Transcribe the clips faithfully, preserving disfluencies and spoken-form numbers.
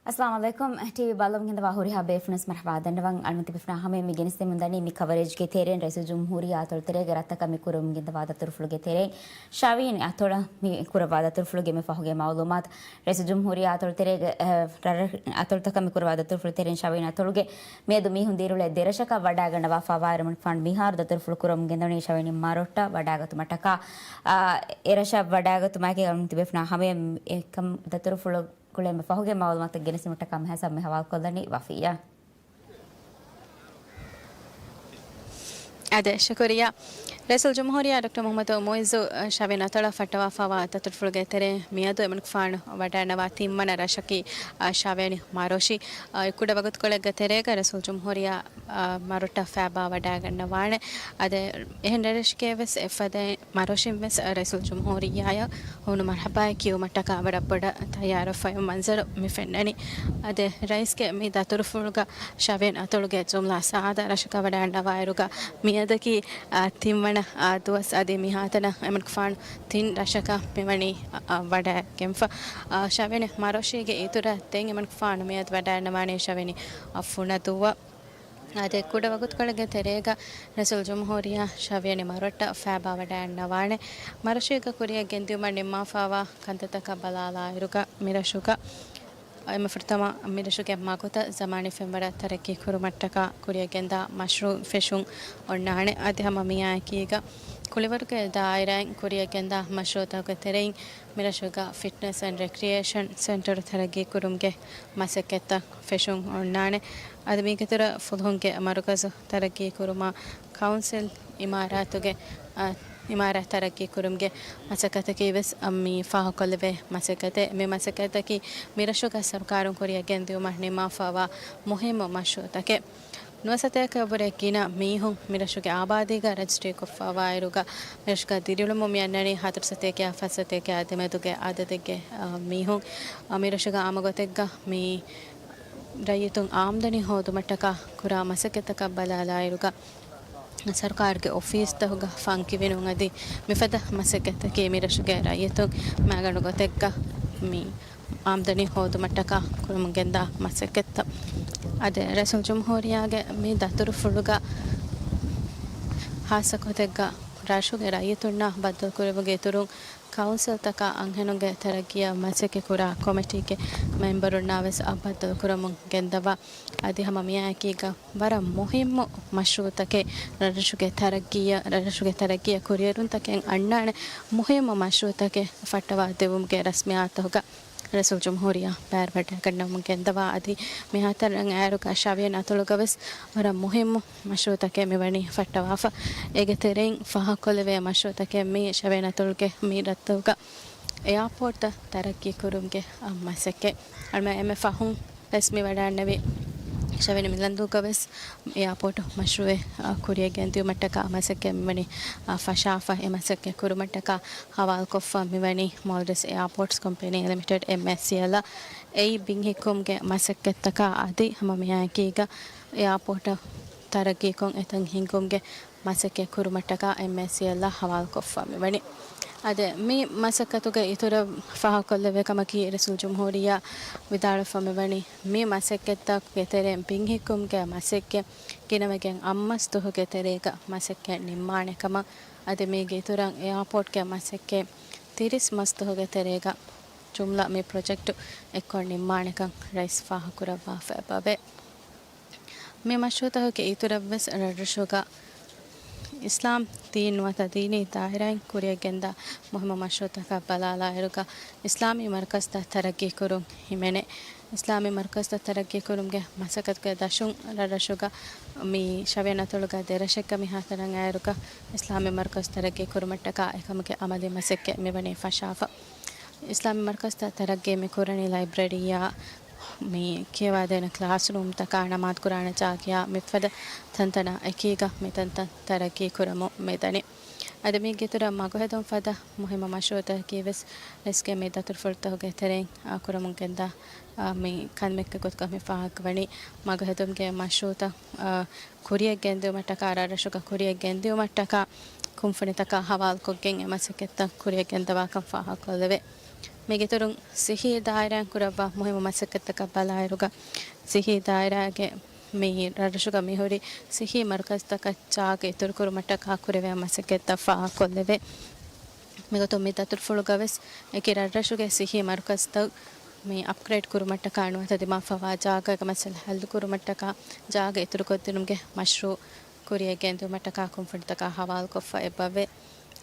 އައްސަލާމު ޢަލައިކުމް. ޓީވީ ބައްލަވަން ގެންދަވާ ހުރިހާ ބޭފުޅުން މަރުޙަބާ ދަންނަވަން. އަޅުގަނޑު ތިބޭފުޅުންނާ ހަމަޔަށް މި ގެނެސްދެމުން ދަނީ މި ކަވަރޭޖްގެ ތެރެއިން ރައީސުލްޖުމްހޫރިއްޔާ އަތޮޅު ތެރޭގެ ރަށްތަކަށް މި ކުރަމުން ގެންދަވާ ދަތުރުފުޅުގެ ތެރެއިން ޝާވީން އަތޮޅަށް މި ކުރައްވާ ދަތުރުފުޅުގެ މި ފަހުގެ މައުލޫމާތު. ރައީސުލްޖުމްހޫރިއްޔާ އަތޮޅު ތެރޭގެ، އަ، ރަށް، އަތޮޅުތަކަށް މި ކުރައްވާ ދަތުރުފުޅު ތެރެއިން ޝާވީން އަތޮޅުގެ މިއަދު މީހުން ދިރިއުޅޭ ދެރަށަކަށް ވަޑައިގަންނަވާފައިވާ އިރު އެމަނިކުފާނު މިހާރު ދަތުރުފުޅު ކުރަމުން ގެންދަވަނީ ޝާވީން މަރޮއްޓަށް ވަޑައިގަތުމަށްޓަކާ. އާ، އެރަށަށް ވަޑައިގަތުމާއެކީ އަޅުގަނޑު ތިބޭފުޅުންނާ ހަމަޔަށް އެކަމް ދަތުރުފުޅު ކުޅޭ މި ފަހުގެ މައުލޫމާތު ގެނެސްދިނުމަށްޓަކާ މިހާރު ހަވާލުކޮށްލަނީ ވަފިއްޔާ. އާދެ، ޝުކުރިއްޔާ. ރައީސުލްޖުމްހޫރިއްޔާ ޑޮކްޓަރ މުޙައްމަދު މުޢިއްޒު، އަ، ޝާވީން އަތޮޅަށް ފައްޓަވާފައިވާ ދަތުރުފުޅުގެ ތެރެއިން މިއަދު އެމަނިކުފާނު ވަޑައިގަންނަވާ ތިންވަނަ ރަށަކީ، އަ، ޝާވީން މަރޮށި. އަ، އެ ކުޑަ ވަގުތުކޮޅެއްގެ ތެރޭގަ ރައީސުލްޖުމްހޫރިއްޔާ، އަ، މަރޮއްޓަށް ފައިބާ ވަޑައިގަންނަވާނެ. އާދެ، އެހެން ރަށެއްގެ ވެސް އެފަދައިން މަރޮށިން ވެސް ރައީސުލްޖުމްހޫރިއްޔާއަށް ހޫނު މަރުޙަބާއެއް ކިޔުމަށްޓަކާ ވަރަށް ބޮޑަށް ތައްޔާރުވެފައިވާ މަންޒަރު މި ފެންނަނީ. އާދެ، ރައީސްގެ މި ދަތުރުފުޅުގަ ޝާވީން އަތޮޅުގެ ޖުމްލަ ސާދަ ރަށަކަށް ވަޑައިގަންނަވާއިރުގަ މިއަދަކީ، އާ، ތިންވަނަ، އާ، ދުވަސް އަދި މިހާތަނަށް އެމަނިކުފާނު ތިން ރަށަކަށް މިވަނީ، އާ، ވަޑައިގެންފަ. އާ، ޝާވީން މަރޮށީގެ އިތުރަށް ދެން އެމަނިކުފާނު މިއަދު ވަޑައިގަންނަވާނީ ޝާވީން، އާ، ފުނަދޫއަށް. އާދެ، ކުޑަ ވަގުތުކޮޅެއްގެ ތެރޭގަ ރައީސުލްޖުމްހޫރިއްޔާ ޝާވީން މަރޮއްޓަށް ފައިބާ ވަޑައިގަންނަވާނެ. މަރޮށީގަ ކުރިއަށް ގެންދިއުމަށް ނިންމާފައިވާ ކަންތައްތަކަށް ބަލާލާއިރުގަ މިރަށުގަ އެންމެ ފުރަތަމަ މިރަށުގެ މަގުތައް ޒަމާނީ ފެންވަރަށް ތަރައްގީ ކުރުމަށްޓަކާ ކުރިއަށް ގެންދާ މަޝްރޫއު ފެށުން އޮންނާނެ. އަދި ހަމަ މިއާއެކީގަ ކުޅިވަރުގެ ދާއިރާއިން ކުރިއަށް ގެންދާ މަޝްރޫއުތަކުގެ ތެރެއިން މިރަށުގަ ފިޓްނަސް އެންޑް ރެކްރިއޭޝަން ސެންޓަރު ތަރައްގީ ކުރުމުގެ މަސައްކަތްތައް ފެށުން އޮންނާނެ. އަދި މީގެ އިތުރަށް ފުލުހުންގެ މަރުކަޒު ތަރައްގީ ކުރުމަށް ކައުންސިލް އިމާރާތުގެ، އަ، އިމާރާތް ތަރައްގީ ކުރުމުގެ މަސައްކަތަކީ ވެސް، އަ، މި ފާހަގަކޮށްލެވޭ މަސައްކަތެއް. މި މަސައްކަތަކީ މިރަށުގަ ސަރުކާރުން ކުރިއަށް ގެންދިއުމަށް ނިންމާފައިވާ މުހިއްމު މަޝްރޫއުތަކެއް. ނުވަސަތޭކައަށްވުރެ ގިނަ މީހުން މިރަށުގެ އާބާދީގަ ރަޖިސްޓްރީކޮށްފައިވާއިރުގަ، މިރަށުގަ ދިރިއުޅުމުން މިއަންނަނީ ހަތަރުސަތޭކައާ ފަސްސަތޭކައާ ދެމެދުގެ އަދަދެއްގެ، އަ، މީހުން. އަ، މިރަށުގަ އާއްމުގޮތެއްގަ މި ރައްޔިތުން އާމްދަނީ ހޯދުމަށްޓަކާ ކުރާ މަސައްކަތްތަކަށް ބަލާލާއިރުގަ، ސަރުކާރުގެ އޮފީސްތަކުގަ ފަންކިވިނުން އަދި މިފަދަ މަސައްކަތްތަކީ މިރަށުގެ ރައްޔިތުން މައިގަނޑު ގޮތެއްގަ މި އާމްދަނީ ހޯދުމަށްޓަކާ ކުރަމުން ގެންދާ މަސައްކަތްތައް. އަދި ރައީސުލްޖުމްހޫރިއްޔާގެ މި ދަތުރުފުޅުގަ ހާއްސަ ގޮތެއްގަ ރަށުގެ ރައްޔިތުންނާ ބައްދަލުކުރެވުމުގެ އިތުރުން، ކައުންސިލްތަކާ އަންހެނުންގެ ތަރައްގީއަށް މަސައްކަތް ކުރާ ކޮމިޓީގެ މެމްބަރުންނާ ވެސް އަށް ބައްދަލުކުރަމުން ގެންދަވާ. އަދި ހަމަ މިއާއެކީގަ ވަރަށް މުހިއްމު މަޝްރޫއުތަކެއް ރަށްރަށުގެ ތަރައްގީއަށް، ރަށްރަށުގެ ތަރައްގީއަށް ކުރިއެރުންތަކެއް އަންނާނެ މުހިއްމު މަޝްރޫއުތަކެއް ފައްޓަވާ ދެވުމުގެ ރަސްމިއްޔާތުތަކުގަ ރައީސުލްޖުމްހޫރިއްޔާ ބައިވެރިވެ ގަންނަވަމުން ގެންދަވާ. އަދި މިހާތަނަށް އައިރުގަ ޝާވީން އަތޮޅުގަ ވެސް ވަރަށް މުހިއްމު މަޝްރޫއުތަކެއް މިވަނީ ފައްޓަވާފަ. އޭގެ ތެރެއިން ފާހަގަކޮށްލެވޭ މަޝްރޫއުތަކެއް މީ ޝާވީން އަތޮޅުގެ މި ރަށްތަކުގަ އެއާޕޯޓްތައް ތަރައްގީ ކުރުމުގެ، އަ، މަސައްކަތް. އަޅުމެން އެންމެ ފަހުން ވެސް މި ވަޑައިގެންނެވި ޝާވީން މިލަންދޫގަ ވެސް އެއާޕޯޓް މަޝްރޫއެއް، އަ، ކުރިއަށް ގެންދިއުމަށްޓަކާ މަސައްކަތް މިވަނީ، އަ، ފަށާފަ. އެ މަސައްކަތް ކުރުމަށްޓަކާ ހަވާލުކޮށްފަ މިވަނީ މޯލްޑިވްސް އެއާޕޯޓްސް ކޮމްޕެނީ ލިމިޓެޑް، އެމްއޭސީއެލް، އެއީ ބިންހިއްކުމުގެ މަސައްކަތްތަކާ އަދި ހަމަ މިއާއެކީގަ އެއާޕޯޓަށް ތަރައްގީކޮށް އެތަން ހިންގުމުގެ މަސައްކަތް ކުރުމަށްޓަކާ އެމްއޭސީއެލްއަށް ހަވާލުކޮށްފަ މިވަނީ. އަދި މި މަސައްކަތުގެ އިތުރަށް ފާހަގަކޮށްލެވޭ ކަމަކީ، ރައީސުލްޖުމްހޫރިއްޔާ ވިދާޅުވެފަ މިވަނީ، މި މަސައްކަތްތަކުގެ ތެރެއިން ބިންހިއްކުމުގެ މަސައްކަތް ގިނަވެގެން އަށް މަސް ދުވަހުގެ ތެރޭގަ މަސައްކަތް ނިންމާނެ ކަމަށް، އަދި މީގެ އިތުރަށް އެއާޕޯޓްގެ މަސައްކަތް ތިރީސް މަސް ދުވަހުގެ ތެރޭގަ ޖުމްލަ މި ޕްރޮޖެކްޓު އެއްކޮށް ނިންމާނެކަން ރައީސް ފާހަގަކުރައްވާފަ އެބަވޭ. މި މަޝްރޫއުތަކުގެ އިތުރަށްވެސް ރަށްރަށުގަ އިސްލާމް ދީން ނުވަތަ ދީނީ ދާއިރާއިން ކުރިއަށް ގެންދާ މުހިއްމު މަޝްރޫއުތަކަށް ބަލާލާއިރުގަ، އިސްލާމީ މަރުކަޒްތައް ތަރައްގީ ކުރުން ހިމެނޭ. އިސްލާމީ މަރުކަޒްތައް ތަރައްގީ ކުރުމުގެ މަސައްކަތުގެ ދަށުން ރަށްރަށުގަ މި ޝާވީން އަތޮޅުގަ ދެރަށެއްގަ މިހާތަނަށް އައިރުގަ، އިސްލާމީ މަރުކަޒް ތަރައްގީ ކުރުމަށްޓަކާ އެކަމުގެ އަމަލީ މަސައްކަތް މިވަނީ ފަށާފަ. އިސްލާމީ މަރުކަޒްތައް ތަރައްގީ މި ކުރަނީ ލައިބްރަރީއާ، މި ކިޔަވާދޭނެ ކްލާސްރޫމްތަކާ، ނަމާދު ކުރާނެ ޖާގަޔާ، މިފަދަ ތަންތަނާ އެކީގަ މި ތަންތަން ތަރައްގީ ކުރަމުން މިދަނީ. އަދި މީގެ އިތުރަށް މަގުހެދުން ފަދަ މުހިއްމު މަޝްރޫއުތަކަކީ ވެސް ރައީސްގެ މި ދަތުރުފުޅުތަކުގެ ތެރެއިން، އާ، ކުރަމުން ގެންދާ، އާ، މި ކަންމެއްގެ ގޮތުގަ މި ފާހަގަވަނީ މަގުހެދުމުގެ މަޝްރޫއުތައް، އާ، ކުރިއަށް ގެންދިއުމަށްޓަކާ، ރަށްރަށުގަ ކުރިއަށް ގެންދިއުމަށްޓަކާ ކުންފުނިތަކާ ހަވާލުކޮށްގެން އެ މަސައްކަތްތައް ކުރިއަށް ގެންދަވާކަން ފާހަގަކޮށްލެވޭ. މީގެއިތުރުން ސިއްހީ ދާއިރާއިން ކުރައްވާ މުހިއްމު މަސައްކަތްތަކަށް ބަލާއިރުގަ، ސިއްހީ ދާއިރާގެ މި ރަށްރަށުގަ މިހުރި ސިއްހީ މަރުކަޒުތަކަށް ޖާގަ އިތުރުކުރުމަށްޓަކާ ކުރެވޭ މަސައްކަތްތައް ފާހަގަކޮށްލެވޭ. މިގޮތުން މި ދަތުރުފުޅުގަވެސް އެކި ރަށްރަށުގެ ސިއްހީ މަރުކަޒުތައް މި އަޕްގްރޭޑް ކުރުމަށްޓަކާ ނުވަތަ ދިމާވާ ޖާގައިގެ މައްސަލަ ހައްލުކުރުމަށްޓަކާ ޖާގަ އިތުރުކޮށްދިނުމުގެ މަޝްރޫއު ކުރިއަށް ގެންދިއުމަށްޓަކާ ކުންފުނިތަކާ ހަވާލުކޮށްފަ އެބަވޭ.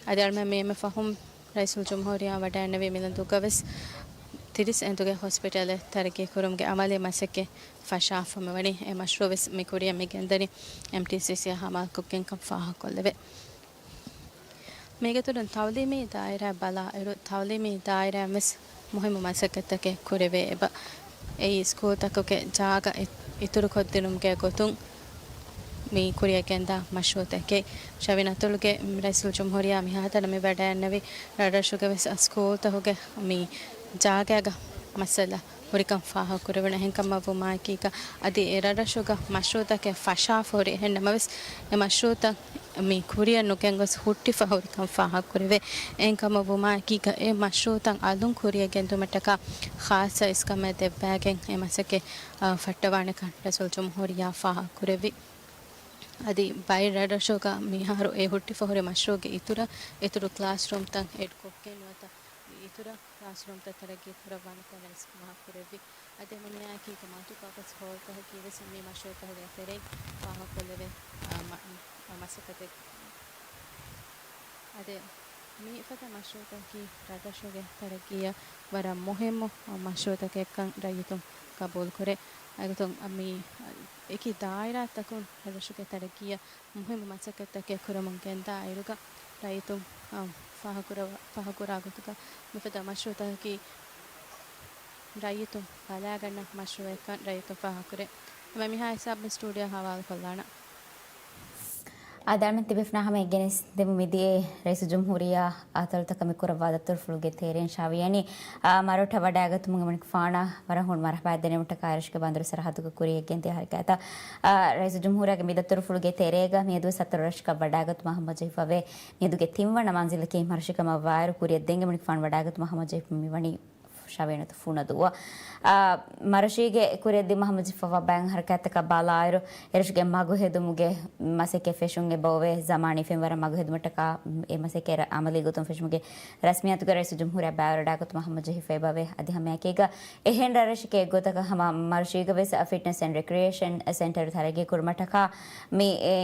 އަދި އަޅުމެން މި އެންމެ ފަހުން ރައީސުލްޖުމްހޫރިއްޔާ ވަޑައިންނެވި މިލަންދޫގަވެސް ތިރީސް އެނދުގެ ހޮސްޕިޓަލެއް ތަރައްގީ ކުރުމުގެ އަމަލީ މަސައްކަތް ފަށާފަ މިވަނީ. އެ މަޝްރޫއުވެސް މި ކުރިއަށް މި ގެންދަނީ އެމްޓީސީސީއާ ހަމައަކުގެންކަން ފާހަގަކޮށްލެވޭ. މީގެއިތުރުން ތައުލީމީ ދާއިރާ ބަލާއިރު، ތައުލީމީ ދާއިރާއިން ވެސް މުހިއްމު މަސައްކަތްތަކެއް ކުރެވޭ އެބަ. އެއީ ސްކޫލްތަކުގެ ޖާގަ އި-، އިތުރުކޮށްދިނުމުގެ ގޮތުން މި ކުރިއަށް ގެންދާ މަޝްރޫއުތަކެއް. ޝަވިން އަތޮޅުގެ ރައީސުލްޖުމްހޫރިއްޔާ މިހާތަނަށް މި ވަޑައިންނެވި ރަށްރަށުގެ ވެސް ސްކޫލްތަކުގެ މި ޖާގައިގަ މައްސަލަ ހުރިކަން ފާހަގަކުރެވުނު. އެހެންކަމަށްވުމާއެކީގަ އަދި އެ ރަށްރަށުގަ މަޝްރޫއުތަކެއް ފަށާފަ ހުރި އެހެން ނަމަވެސް، އެ މަޝްރޫއުތައް މި ކުރިއަށް ނުގެންގޮސް ހުއްޓިފަ ހުރިކަން ފާހަގަކުރެވޭ. އެހެންކަމަށްވުމާއެކީގަ އެ މަޝްރޫއުތައް އަލުން ކުރިއަށް ގެންދުމަށްޓަކާ ޚާއްޞަ އިސްކަމެއް ދެއްވާގެން އެ މަސައްކަތް، އާ، ފައްޓަވާނެކަން ރައީސުލްޖުމްހޫރިއްޔާ ފާހަގަކުރެއްވި. އަދި ބައެއް ރަށްރަށުގަ މިހާރު އެ ހުއްޓިފަ ހުރި މަޝްރޫއުގެ އިތުރަށް އިތުރު ކްލާސްރޫމްތައް އެޑްކޮށްގެން ނުވަތަ އިތުރަށް ކްލާސްރޫމްތައް ތަރައްގީ ކުރައްވާނެކަން ރައީސް ފާހަގަކުރެއްވި. އަދި މިއާއެކީގަ މަލްޓިޕާޕަސް ހޯލްތަކަކީ ވެސް މި މަޝްރޫއުތަކުގެ ތެރެއިން ފާހަގަކޮށްލެވޭ، އާ، މަ-، މަ-، މަސައްކަތެއް. އަދި މި ފަދަ މަޝްރޫއުތަކަކީ ރަށްރަށުގެ ތަރައްގީއަށް ވަރަށް މުހިއްމު މަޝްރޫއުތަކެއްކަން ރައްޔިތުން ގަބޫލުކުރޭ. އެގޮތުން މި އެކި ދާއިރާތަކުން ރަށްރަށުގެ ތަރައްގީއަށް މުހިއްމު މަސައްކަތްތަކެއް ކުރަމުން ގެންދާ އިރުގަ ރައްޔިތުން، އަ، ފާހަގަކުރަ-، ފާހަގަކުރާ ގޮތުގަ މިފަދަ މަޝްރޫއުތަކަކީ ރައްޔިތުން ބަލާގަންނަ މަޝްރޫއެއްކަން ރައްޔިތުން ފާހަގަކުރޭ. އަމަ މިހާ ހިސާބުން ސްޓޫޑިއޯ ހަވާލުކޮށްލާނަ. އާދެ، އަޅުމެން ތިބޭފުޅުންނާ ހަމަ އެއްގެނެސް ދެމު މިދިޔަ ރައީސުލްޖުމްހޫރިއްޔާ އަތޮޅުތަކަށް މި ކުރައްވާ ދަތުރުފުޅުގެ ތެރެއިން ޝާވިޔާނީ، އާ، މަރޯޓަށް ވަޑައިގަތުމުގެ މަނިކުފާނަށް ވަރަށް ހުން މަރުހަބާ ދެނެވުމަށްޓަކާ އެރަށުގެ ބަނދުރު ސަރަހައްދުގަ ކުރިޔަށް ގެންދިޔަ ހަރަކާތަށް، އާ، ރައީސުލްޖުމްހޫރިއްޔާގެ މި ދަތުރުފުޅުގެ ތެރޭގަ މިއަދުވެސް އަތޮޅު ރަށަކަށް ވަޑައިގަތުމަށް ހަމަޖެހިފަވޭ. މިއަދުގެ ތިންވަނަ މަންޒިލަކީ މަރުޝީގަ މަށްވާއިރު ކުރިޔަށް ދޭންގެ މަނިކުފާނު ވަޑައިގަތުމަށް ހަމަޖެހިފަ މިވަނީ ޝަވޭނުތު ފުނަދޫއަށް. އާ، މަރުޝީގެ ކުރިއަށް ދިމާ ހަމަޖެހިފަވާ ބައެއް ހަރަކާތްތަކަށް ބަލާއިރު، އެރަށުގެ މަގު ހެދުމުގެ މަސައްކަތް ފެށުން އެބައޮވޭ. ޒަމާނީ ފެންވަރަށް މަގު ހެދުމަށްޓަކާ އެ މަސައްކަތް އަމަލީ ގޮތުން ފެށުމުގެ ރަސްމިއްޔާތުގެ ރައީސުލްޖުމްހޫރިއްޔާ ބައިވެރިވަޑައިގަތުމަށް ހަމަޖެހިފަ އެބައޮވޭ. އަދި ހަމައެކީގަ އެހެން ރަށްރަށެކޭ އެއްގޮތަކަށް ހަމަ މަރުޝީގަ ވެސް ފިޓްނަސް އެންޑް ރެކްރިއޭޝަން ސެންޓަރު ތަރައްގީ ކުރުމަށްޓަކާ މި، އެ،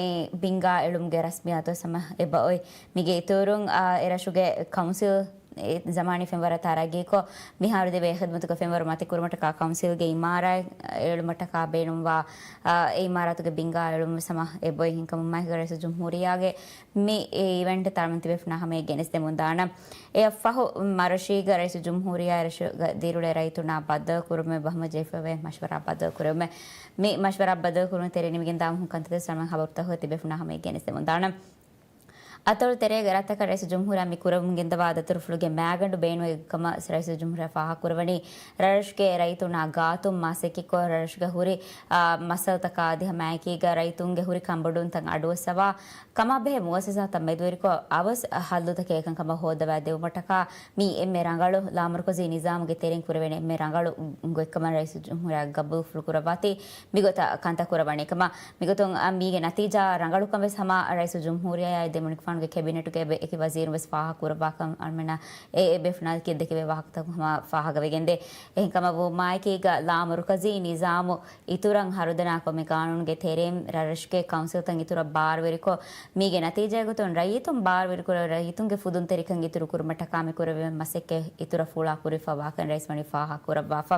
ބިންގާ އެޅުމުގެ ރަސްމިއްޔާތު ވެސް ހަމަ އެބައޮތް. މީގެ އިތުރުން، އާ، އެރަށުގެ ކައުންސިލް އެ ޒަމާނީ ފެންވަރަށް ތަރައްގީކޮށް، މިހާރު ދެވޭ ޚިދުމަތުގެ ފެންވަރު މަތިކުރުމަށްޓަކާ ކައުންސިލްގެ އިމާރާތް އެޅުމަށްޓަކާ ބޭނުންވާ، އާ، އެ އިމާރާތުގެ ބިންގާ އެޅުން ވެސް ހަމަ އެބައޮތް. ހިނގަމުން މާހިގަ ރައީސުލްޖުމްހޫރިއްޔާގެ މި އިވެންޓް ތަޅަމުން ތިބޭފުނާ ހަމަ އެ ގެނެސްދެމުން ދާނަން. އެއަށް ފަހު މަރުޝީގަ ރައީސުލްޖުމްހޫރިއްޔާ އެރަށުގަ ދިރިއުޅޭ ރައްޔިތުންނާ ބައްދަލުކުރުމެއް ބަހަމަޖެހިފަވޭ މަޝްވަރާ ބައްދަލުކުރެވުމެއް. މި މަޝްވަރާ ބައްދަލުކުރުމުގެ ތެރޭ ނިމިގެންދާ މުހިން ކަންތައްތައް ސަލާމަތް ހަބަރުތަކުގަ ތިބޭފުނާ ހަމަ އެ ގެނެސްދެމުން ދާނަން. އަތޮޅު ތެރޭގެ ރަށްތަކަށް ރައީސުލްޖުމްހޫރިއްޔާ މި ކުރަމުން ގެންދަވާ ދަތުރުފުޅުގެ މައިގަނޑު ބޭނުމެއް ކަމަށް ރައީސުލްޖުމްހޫރިއްޔާ ފާހަގަކުރައްވަނީ، ރަށްރަށުގެ ރައްޔިތުންނާ ގާތުން މަސައްކަތްކޮށް، ރަށްރަށުގަ ހުރި، އާ، މައްސަލަތަކާ އަދި ހަމައެކީގަ ރައްޔިތުންގެ ހުރި ކަންބޮޑުވުންތައް އަޑުއައްސަވާ، ކަމާބެހޭ މުއައްސަސާތައް މެދުވެރިކޮށް އަވަސް ހައްލުތަކެއް އެކަންކަމަށް ހޯއްދަވާ ދެވުމަށްޓަކާ މީ އެންމެ ރަނގަޅު، ލާމަރުކަޒީ ނިޒާމުގެ ތެރެއިން ކުރެވޭނެ އެންމެ ރަނގަޅު ގޮތްކަމަށް ރައީސުލްޖުމްހޫރިއްޔާ ގަބޫލުފުޅު ކުރައްވާތީ، މިގޮތަށް ކަންތައް ކުރައްވާނެ ކަމަށް. މިގޮތުން މީގެ ނަތީޖާ ރަނގަޅުކަން ވެސް ހަމަ ރައީސުލްޖުމްހޫރިއްޔާއާއި ދެމުނިކުފާނުގެ ކެބިނެޓުގެ އެކި ވަޒީރުން ވެސް ފާހަގަ ކުރައްވާކަން އަޅުމެންނަށް އެ، އެ ބޭފުޅުންނާ ދެކެވޭ ވާހަކަތަކުން ހަމަ ފާހަގަވެގެންދޭ. އެހެންކަމަށް ވުމާއެކީގަ ލާމަރުކަޒީ ނިޒާމު އިތުރަށް ހަރުދަނާކޮށް މި ގާނޫނުގެ ތެރެއިން ރަށްރަށުގެ ކައުންސިލްތައް އިތުރަށް ބާރުވެރިކޮށް، މީގެ ނަތީޖާގެ ގޮތުން ރައްޔިތުން ބާރުވެރިކުރެވޭ، ރައްޔިތުންގެ ފުދުންތެރިކަން އިތުރުކުރުމަށްޓަކާ މި ކުރެވޭ މަސައްކަތް އިތުރަށް ފުޅާ ކުރިފަ ވާކަން ރައީސް ވަނީ ފާހަގަކުރައްވާފަ.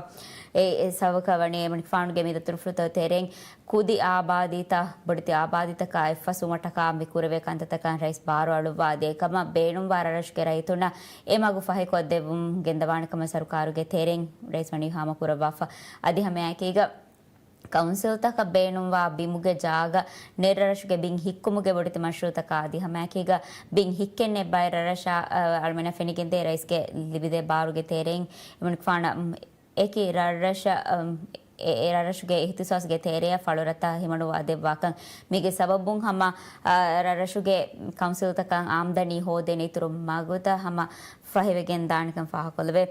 އެ، އެ ސަބަބަކަށް ވަނީ އެމަނިކުފާނުގެ މި ދަތުރުފުޅުތައް ތެރެއިން ކުދި އާބާދީތައް، ބޮޑެތި އާބާދީތަކާ އެއްފަސްވުމަށްޓަކާ މި ކުރެވޭ ކަންތައްތަކަށް ރައީސް ބާރު އަޅުއްވާ ދޭ ކަމަށް ބޭނުންވާ ރަށްރަށުގެ ރައްޔިތުންނަށް އެ މަގު ފަހިކޮށްދެއްވުން ގެންދަވާނެ ކަމަށް ސަރުކާރުގެ ތެރެއިން ރައީސް ވަނީ ހާމަކުރައްވާފަ. އަދި ހަމައެކީގަ ކައުންސިލްތަކަށް ބޭނުންވާ ބިމުގެ ޖާގަ ނެރެރަށުގެ ބިން ހިއްކުމުގެ ބޮޑެތި މަޝްރޫއުތަކާ އަދި ހަމައެކީގަ ބިން ހިއްކެން ނެތް ބައެއް ރަށްރަށާ، އަ، އަޅުމެންނަށް ފެނިގެންދޭ ރައީސްގެ ލިބިދޭ ބާރުގެ ތެރެއިން އެމަނިކުފާނަށް އެކި ރަށްރަށަށް، އަ، އެ، އެ ރަށްރަށުގެ އިހްތިސާސްގެ ތެރެއަށް ފަޅުރަށްތައް ހިމަނުވާ ދެއްވާކަން. މީގެ ސަބަބުން ހަމަ، އަ، ރަށްރަށުގެ ކައުންސިލްތަކަށް އާމްދަނީ ހޯދޭނެ އިތުރު މަގުތައް ހަމަ ފަހިވެގެން ދާނެކަން ފާހަގަކޮށްލެވޭ.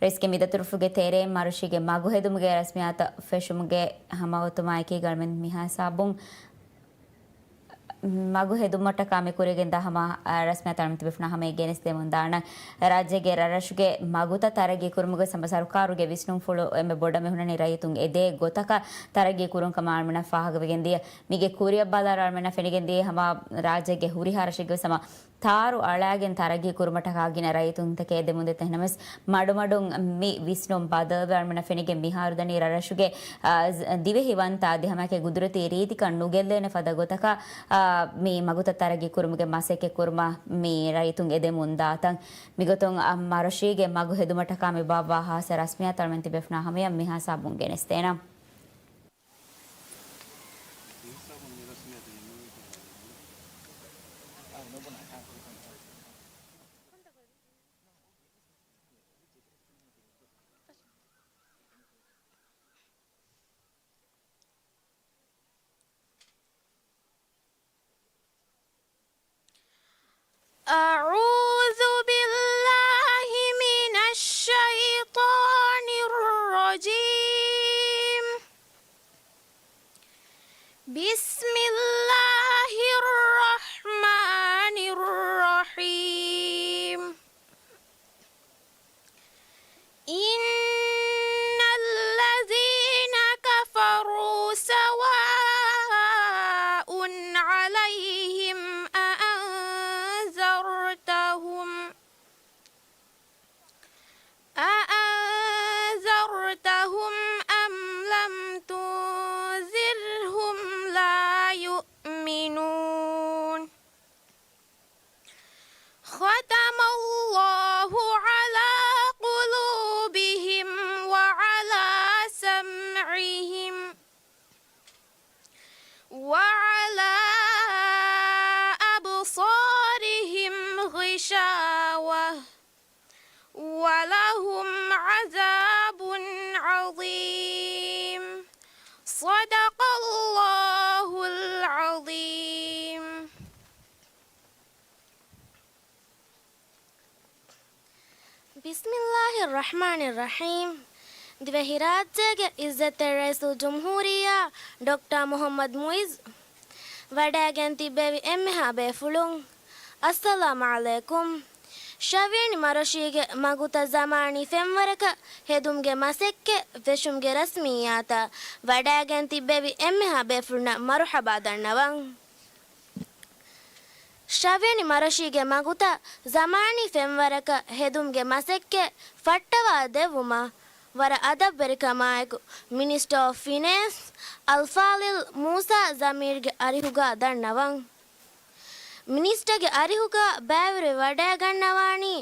ރައީސްގެ މި ދަތުރުފުޅުގެ ތެރެއިން މަރޮށީގެ މަގު ހެދުމުގެ ރަސްމިއްޔާތު ފެށުމުގެ ހަމައޮތުމާއެކީގަ އަޅުމެން މިހާ ހިސާބުން މަގު ހެދުމަށްޓަކާ މި ކުރިގެންދާ ހަމަ، އަ، ރަސްމިއްޔާތު އަޅުމެން ތިބޭފުޅުންނާ ހަމަޔަށް ގެނެސްދެމުން ދާނަން. ރާއްޖޭގެ ރަށްރަށުގެ މަގުތައް ތަރައްގީ ކުރުމުގެ ސަމަ ސަރުކާރުގެ ވިސްނުންފުޅު އެންމެ ބޮޑަށް މިހުންނަނީ ރައްޔިތުން އެދޭ ގޮތަކަށް ތަރައްގީ ކުރުން ކަމަށް އަޅުމެންނަށް ފާހަގަވެގެންދިޔަ. މީގެ ކުރިއަށް ބަލާއިރު އަޅުމެންނަށް ފެނިގެންދިޔަ ހަމަ ރާއްޖޭގެ ހުރިހާ ރަށެއްގެ ވެސް ހަމަ ތާރު އަޅާގެން ތަރައްގީ ކުރުމަށްޓަކާ ގިނަ ރައްޔިތުންތަކެއް އެދެމުންދެތަ. އެހެނަމަސް މަޑުމަޑުން މި ވިސްނުން ބަދަލުވެ އަޅުމެންނަށް ފެނިގެން މިހާރު ދަނީ ރަށްރަށުގެ، އާ، ދިވެހިވަންތަ އަދި ހަމައެކަނި ގުދުރަތީ ރީތިކަން ނުގެއްލޭނެ ފަދަ ގޮތަކަށް، އާ، މި މަގުތައް ތަރައްގީ ކުރުމުގެ މަސައްކަތް ކުރުމަށް މި ރައްޔިތުން އެދެމުން ދާތަން. މިގޮތުން އަ، މަރޮށީގެ މަގު ހެދުމަށްޓަކާ މި ބާއްވާ ހާއްސަ ރަސްމިއްޔާތު އަޅުމެން ތިބޭފުޅުންނާ ހަމަޔަށް މިހާ ހިސާބުން ގެނެސްދޭނަން. أعوذ بالله من الشيطان الرجيم. بسم الله الرحمن الرحيم. إن الذين كفروا سواء عليهم أأنذرتهم أأنذرتهم أم لم تنذرهم لا يؤمنون. ختم الله على قلوبهم وعلى سمعهم وعلى أبصارهم غشاوة ولهم عذاب عظيم. صدق الله العظيم. بسم الله الرحمن الرحيم. ދިވެހިރާއްޖޭގެ އިއްޒަތްތެރި ރައީސުލްޖުމްހޫރިއްޔާ ޑޮކްޓަރ މުޙައްމަދު މުޢިއްޒު ވަޑައިގެން ތިއްބެވި އެންމެހާ ބޭފުޅުން، އައްސަލާމް ޢަލައިކުމް. ޝަވިޔަނި މަރޮށީގެ މަގުތައް ޒަމާނީ ފެންވަރަކަށް ހެދުމުގެ މަސައްކަތް ފެށުމުގެ ރަސްމިއްޔާތަށް ވަޑައިގެން ތިއްބެވި އެންމެހާ ބޭފުޅުންނަށް މަރުޙަބާ ދަންނަވަން. ޝަވިޔަނި މަރޮށީގެ މަގުތައް ޒަމާނީ ފެންވަރަކަށް ހެދުމުގެ މަސައްކަތް ފައްޓަވާ ދެއްވުމަށް ވަރަށް އަދަބުވެރިކަމާއެކު މިނިސްޓަރ އޮފް ފިނޭންސް އަލްފާޟިލް މޫސާ ޒަމީރްގެ އަރިހުގަ ދަންނަވަން. މިނިސްޓަރގެ އަރިހުގަ ބައިވެރިވެ ވަޑައިގަންނަވާނީ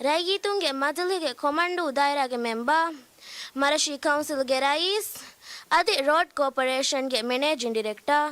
ރައްޔިތުންގެ މަޖިލީހުގެ ކޮމަންޑޫ ދާއިރާގެ މެމްބަރ، މަރަށީ ކައުންސިލްގެ ރައީސް އަދި ރޯޑް ކޯޕަރޭޝަންގެ މެނޭޖިން ޑިރެކްޓަރ.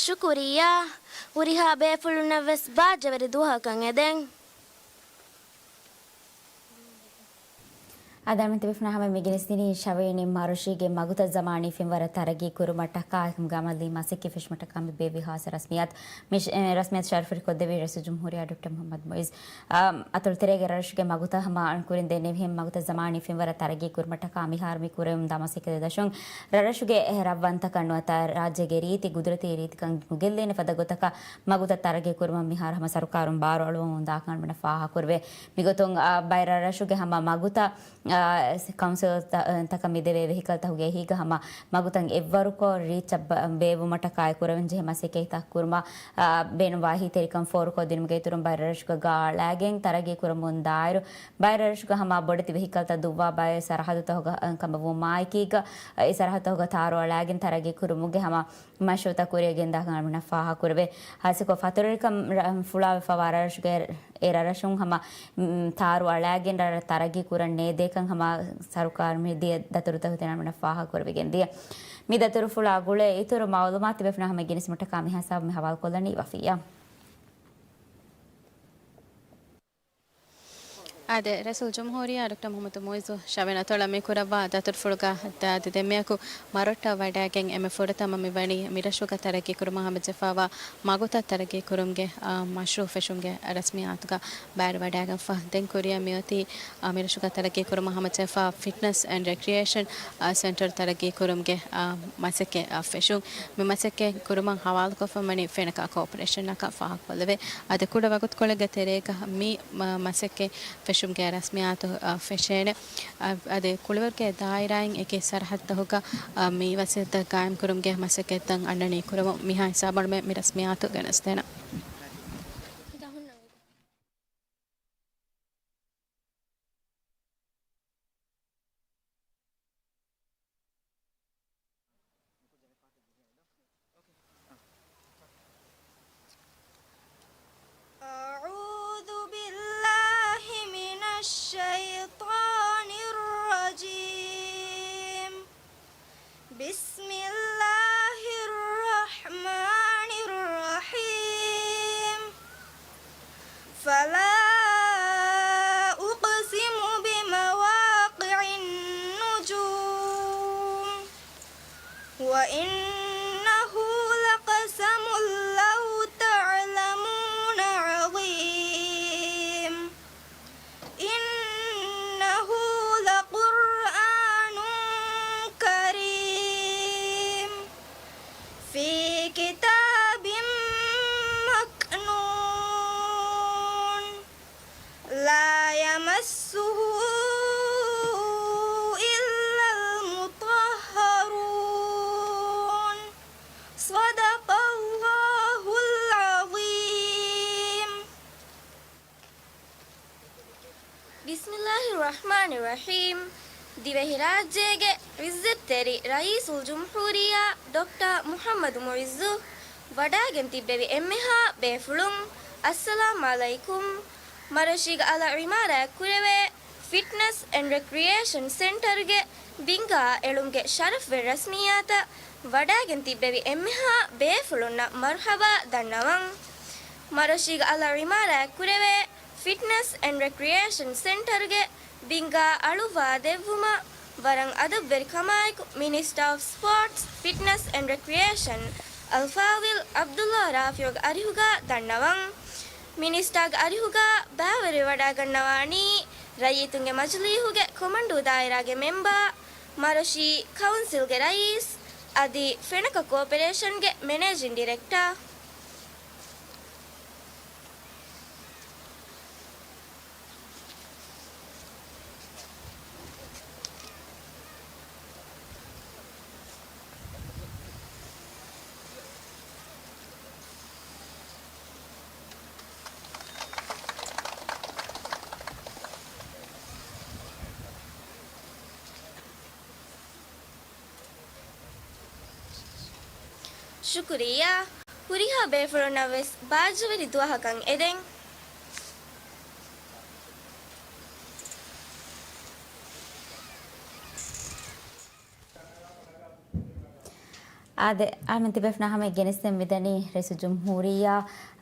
ޝުކުރިއްޔާ. ހުރިހާ ބޭފުޅުންނަށްވެސް ބާއްޖަވެރި ދުވަހަކަށް އެދެން. އަދި އަޅުމެން ތިބޭފުޅުންނާ ހަމަ މި ގެނެސްދިނީ ޝަވިޔަނި މަރޮށީގެ މަގުތައް ޒަމާނީ ފެންވަރަށް ތަރައްގީ ކުރުމަށްޓަކާ އެކަމުގެ ޢަމަލީ މަސައްކަތް ފެށުމަށްޓަކާ މި ބޭއްވި ޚާއްޞަ ރަސްމިއްޔާތު، މި، އެ، ރަސްމިއްޔާތު ޝަރަފުވެރިކޮށްދެއްވީ ރައީސުލްޖުމްހޫރިއްޔާ ޑޮކްޓަރ މުޙައްމަދު މުޢިއްޒު. އާ، އަތޮޅު ތެރޭގެ ރަށްރަށުގެ މަގުތައް ހަމަ އަޅުން ކުރިން ދެންނެވިހެން މަގުތައް ޒަމާނީ ފެންވަރަށް ތަރައްގީ ކުރުމަށްޓަކާ މިހާރު މި ކުރެވެމުންދާ މަސައްކަތް ދަށުން ރަށްރަށުގެ އެ ރަށްވަންތަކަން ނުވަތަ ރާއްޖޭގެ ރީތި ގުދުރަތީ ރީތިކަން ނުގެއްލޭނެ ފަދަ ގޮތަކަށް މަގުތައް ތަރައްގީ ކުރުމަށް މިހާރު ހަމަ ސަރުކާރުން ބާރު އަޅުވަމުން ދާކަން އަޅުމެންނަށް ފާހަގަކުރެވޭ. މިގޮތުން، އާ، ބައެއް ރަށްރަށުގެ ހަމަ މަގުތައް، އާ، ކައުންސިލް ތަ-، ތަކަށް މިދެވޭ ވެހިކަލްތަކުގެ އެހީގަ ހަމަ މަގުތައް އެއްވަރުކޮށް ރީއްޗަށް ބަ-، ބޭއްވުމަށްޓަކާއި ކުރެވެންޖެހޭ މަސައްކަތްތައް ކުރުމަށް، އާ، ބޭނުންވާ އެހީތެރިކަން ފޯރުކޮށްދިނުމުގެ އިތުރުން ބައެއް ރަށްރަށުގަ ގާ އަޅާގެން ތަރައްގީ ކުރަމުން ދާއިރު، ބައެއް ރަށްރަށުގަ ހަމަ ބޮޑެތި ވެހިކަލްތައް ދުއްވާ ބައެއް ސަރަހައްދުތަކުގަ ކަމަށް ވުމާއެކީގަ، އެ ސަރަހައްދުތަކުގަ ތާރު އަޅާގެން ތަރައްގީ ކުރުމުގެ ހަމަ މަޝްރޫޢުތައް ކުރިއަށް ގެންދާކަން އަޅުމެންނަށް ފާހަގަކުރެވޭ. ހާއްސަކޮށް ފަތުރުވެރިކަން ރަ-، ފުޅާވެފައިވާ ރަށްރަށުގެ އެ ރަށްރަށުން ހަމަ، މް، ތާރު އަޅާގެން ރަށްރަށް ތަރައްގީ ކުރަން ނޭދޭކަން ހަމަ ސަރުކާރު މި ދިޔަ ދަތުރުތަކުގެ ތެރޭ އަޅުގަނޑަށް ފާހަގަކުރެވިގެން ދިޔަ. މި ދަތުރުފުޅާ ގުޅޭ އިތުރު މައުލޫމާތު ތިބޭފުޅުންނާ ހަމަ ގެނެސްދިނުމަށްޓަކާ މި ހިސާބު މި ހަވާލުކޮށްލަނީ ވަފިއްޔާ. އާދެ، ރައީސުލްޖުމްހޫރިއްޔާ ޑޮކްޓަރ މުޙައްމަދު މުޢިއްޒު ޝަވިޔަނި އަތޮޅަށް މި ކުރައްވާ ދަތުރުފުޅުގަ އަދި ދެންމެއަކު މަރޮއްޓަށް ވަޑައިގެން އެންމެ ފުރަތަމަ މިވަނީ މިރަށުގަ ތަރައްގީ ކުރުމަށް ހަމަޖެހިފައިވާ މަގުތައް ތަރައްގީ ކުރުމުގެ، އާ، މަޝްރޫޢު ފެށުމުގެ ރަސްމިއްޔާތުގަ ބައިވެރިވަޑައިގެންފަ. ދެން ކުރިއަށް މިއޮތީ، އާ، މިރަށުގަ ތަރައްގީ ކުރުމަށް ހަމަޖެހިފަ ފިޓްނަސް އެންޑް ރެކްރިއޭޝަން، އާ، ސެންޓަރު ތަރައްގީ ކުރުމުގެ، އާ، މަސައްކަތް، އާ، ފެށުން. މި މަސައްކަތް ކުރުމަށް ހަވާލުކޮށްފަ ވަނީ ފެނަކާ ކޯޕަރޭޝަނަކަށް ފާހަގަކޮށްލެވޭ. އަދި ކުޑަ ވަގުތުކޮޅެއްގެ ތެރޭގަ މި މަ-، މަސައްކަތް ފެށުމުގެ ރަސްމިއްޔާތު، އަ، ފެށޭނެ. އަ، އަދި ކުޅިވަރުގެ ދާއިރާއިން އެކި ސަރަހައްދުތަކުގަ، އަ، މި ވަސީލަތްތައް ގާއިމްކުރުމުގެ މަސައްކަތްތައް އަންނަނީ ކުރަމުން. މިހާ ހިސާބަށް މި ރަސްމިއްޔާތު ގެނެސްދޭނަން. أعوذ بالله من الشيطان الرجيم. بسم الله الرحمن الرحيم. فلا أقسم بمواقع النجوم. وإنه لقسم لو تعلمون عظيم. إنه لقرآن كريم. في كتاب مكنون. لا يمسه إلا المطهرون. صدق الله العظيم. بسم الله الرحمن الرحيم. ދިވެހިރާއްޖޭގެ ޢިއްޒަތްތެރި ރައީސުލްޖުމްހޫރިއްޔާ ޑޮކްޓަރ މުޙައްމަދު މުޢިއްޒު، ވަޑައިގެން ތިއްބެވި އެންމެހާ ބޭފުޅުން، އައްސަލާމް ޢަލައިކުމް. މަރޮށީގެ އަލަށް ޢިމާރާތް ކުރެވޭ ފިޓްނަސް އެންޑް ރެކްރިއޭޝަން ސެންޓަރުގެ ބިންގާ އެޅުމުގެ ޝަރަފްވެރި ރަސްމިއްޔާތަށް ވަޑައިގެން ތިއްބެވި އެންމެހާ ބޭފުޅުންނަށް މަރުޙަބާ ދަންނަވަން. މަރޮށީގެ އަލަށް ޢިމާރާތް ކުރެވޭ ފިޓްނަސް އެންޑް ރެކްރިއޭޝަން ސެންޓަރުގެ ބިންގާ އަޅުއްވާ ދެއްވުމަށް ވަރަށް އަދަބުވެރި ކަމާއެކު މިނިސްޓަރ އޮފް ސްޕޯޓްސް، ފިޓްނަސް އެންޑް ރެކްރިއޭޝަން އަލްފާޟިލް ޢަބްދުﷲ ރާފިޢުގެ އަރިހުގަ ދަންނަވަން. މިނިސްޓާގެ އަރިހުގަ ބައިވެރިވެވަޑައިގަންނަވާނީ ރައްޔިތުންގެ މަޖިލީހުގެ ކޮމަންޑޫ ދާއިރާގެ މެމްބާ، މަރޮށީ ކައުންސިލްގެ ރައީސް އަދި ފެނަކަ ކޯޕަރޭޝަންގެ މެނޭޖިން ޑިރެކްޓާ. ޝުކުރިއްޔާ. ހުރިހާ ބޭފުޅުންނަށް ވެސް ބާއްޖަވެރި ދުވަހަކަށް އެދެން. އާދެ، އަހަރެމެން ތިބޭފުނާ ހަމަ ގެނެސްދެން މިދަނީ ރައީސުލްޖުމްހޫރިއްޔާ،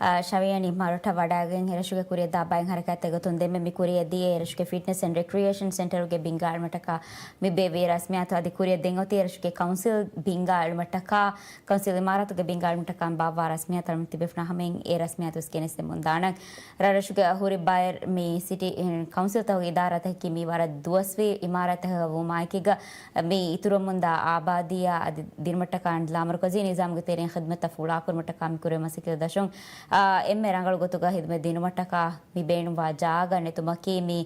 އާ، ޝަވިޔަނި މަރޮއްޓަށް ވަޑައިގެން އެރަށުގެ ކުރިއަށްދާ ބައެއް ހަރަކާތްތައް ގޮތުން ދެންމެ މި ކުރިއަށް ދިޔަ އެރަށުގެ ފިޓްނަސް އެންޑް ރެކްރިއޭޝަން ސެންޓަރުގެ ބިންގާ އެޅުމަށްޓަކާ މި ބޭއްވި ރަސްމިއްޔާތު އަދި ކުރިއަށް ދެން އޮތީ އެރަށުގެ ކައުންސިލް ބިންގާ އެޅުމަށްޓަކާ، ކައުންސިލް އިމާރާތުގެ ބިންގާ އެޅުމަށްޓަކާ ބާއްވާ ރަސްމިއްޔާތައް ތިބޭފުނާ ހަމައިން އެ ރަސްމިއްޔާތު ވެސް ގެނެސްދެމުން ދާނަން. ރަށްރަށުގެ ހުރި ބައެއް މި ސިޓީ، އެ، ކައުންސިލްތަކުގެ އިދާރާތަކަކީ މި ވަރަށް ދުވަސްވީ އިމާރާތްތަކަކަށް ވުމާއެކީގަ، މި އިތުރަމުންދާ އާބާދީއާ އަދި ދިނުމަށްޓަކާ ލާމަރުކަޒީ ނިޒާމުގެ ތެރެއިން ޚިދުމަތްތައް ފުޅާކުރުމަށްޓަކާ މި ކުރެވޭ މަސައްކަތް ދަށުން، އާ، އެންމެ ރަނގަޅު ގޮތުގަ ޚިދުމަތް ދިނުމަށްޓަކާ މި ބޭނުންވާ ޖާގަ ނެތުމަކީ މި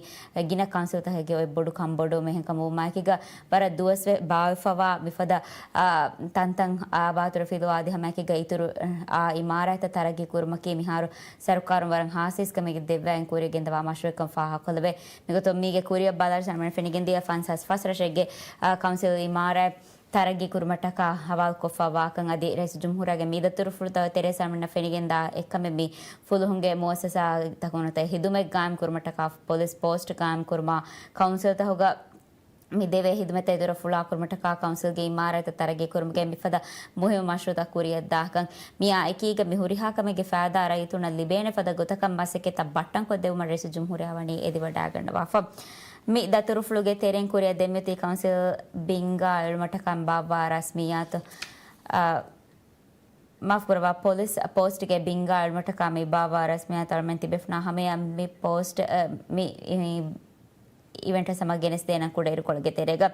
ގިނަ ކައުންސިލްތަކެއްގެ އޮތް ބޮޑު ކަންބޮޑުވުމެއް. އެހެންކަމުން ވުމާއެކީގަ ވަރަށް ދުވަސްވެ ބާވެފަވާ މިފަދަ، އާ، ތަންތަން އާބާތުރަ ފިލުވާ އަދި ހަމައެކީގަ އިތުރު، އާ، އިމާރާތްތައް ތަރައްގީ ކުރުމަކީ މިހާރު ސަރުކާރުން ވަރަށް ހާއްސަ އިސްކަމެއްގެ ދެއްވާއިން ކުރިއަށް ގެންދަވާ މަޝްރޫޢެއްކަން ފާހަގަކޮށްލެވޭ. މިގޮތުން މީގެ ކުރިއަށް ބަލާލި ސަރުމަން ފެނިގެންދިޔަ ފަންސާސް ފަސް ރަށެއްގެ، އާ، ކައުންސިލް އިމާރާތް ތަރައްގީ ކުރުމަށްޓަކާ ހަވާލުކޮށްފަ ވާކަން އަދި ރައީސުލްޖުމްހޫރާގެ މި ދަތުރުފުޅުތަކުގެ ތެރޭ ސަރުމަންނަށް ފެނިގެންދާ އެއްކަމެއް މި ފުލުހުންގެ މުއައްސަސާތަކުން އޮތް ހިދުމަތް ގާއިމް ކުރުމަށްޓަކާ ޕޮލިސް ޕޯސްޓް ގާއިމް ކުރުމާ ކައުންސިލްތަކުގަ މި ދެވޭ ހިދުމަތްތައް އިތުރަށް ފުޅާކުރުމަށްޓަކާ ކައުންސިލްގެ އިމާރާތްތައް ތަރައްގީކުރުމުގެ މިފަދަ މުހިއްމު މަޝްރޫއުތައް ކުރިއަށްދާކަން. މިއާ އެކީގަ މި ހުރިހާ ކަމެއްގެ ފައިދާ ރައްޔިތުންނަށް ލިބޭނެ ފަދަ ގޮތަކަށް މަސައްކަތްތައް ބައްޓަންކޮށްދެވުމަށް ރައީސުލްޖުމްހޫރިއްޔާ ވަނީ އެދިވަޑައިގަންނަވާފަ. މި ދަތުރުފުޅުގެ ތެރެއިން ކުރިއަށް ދެންމިއޮތީ ކައުންސިލް ބިންގާ އެޅުމަށްޓަކާ ބާއްވާ ރަސްމިއްޔާތު، އާ، މާފުކުރައްވާ، ޕޮލިސް ޕޯސްޓްގެ ބިންގާ އެޅުމަށްޓަކާ މި ބާއްވާ ރަސްމިއްޔާތު އަޅަމެން ތިބޭފުޅުންނާ ހަމަޔަށް މި ޕޯސްޓް، އަ، މި، މި އިވެންޓަށް ހަމަ ގެނެސްދޭނަން ކުޑައިރުކޮޅުގެ ތެރޭގަ.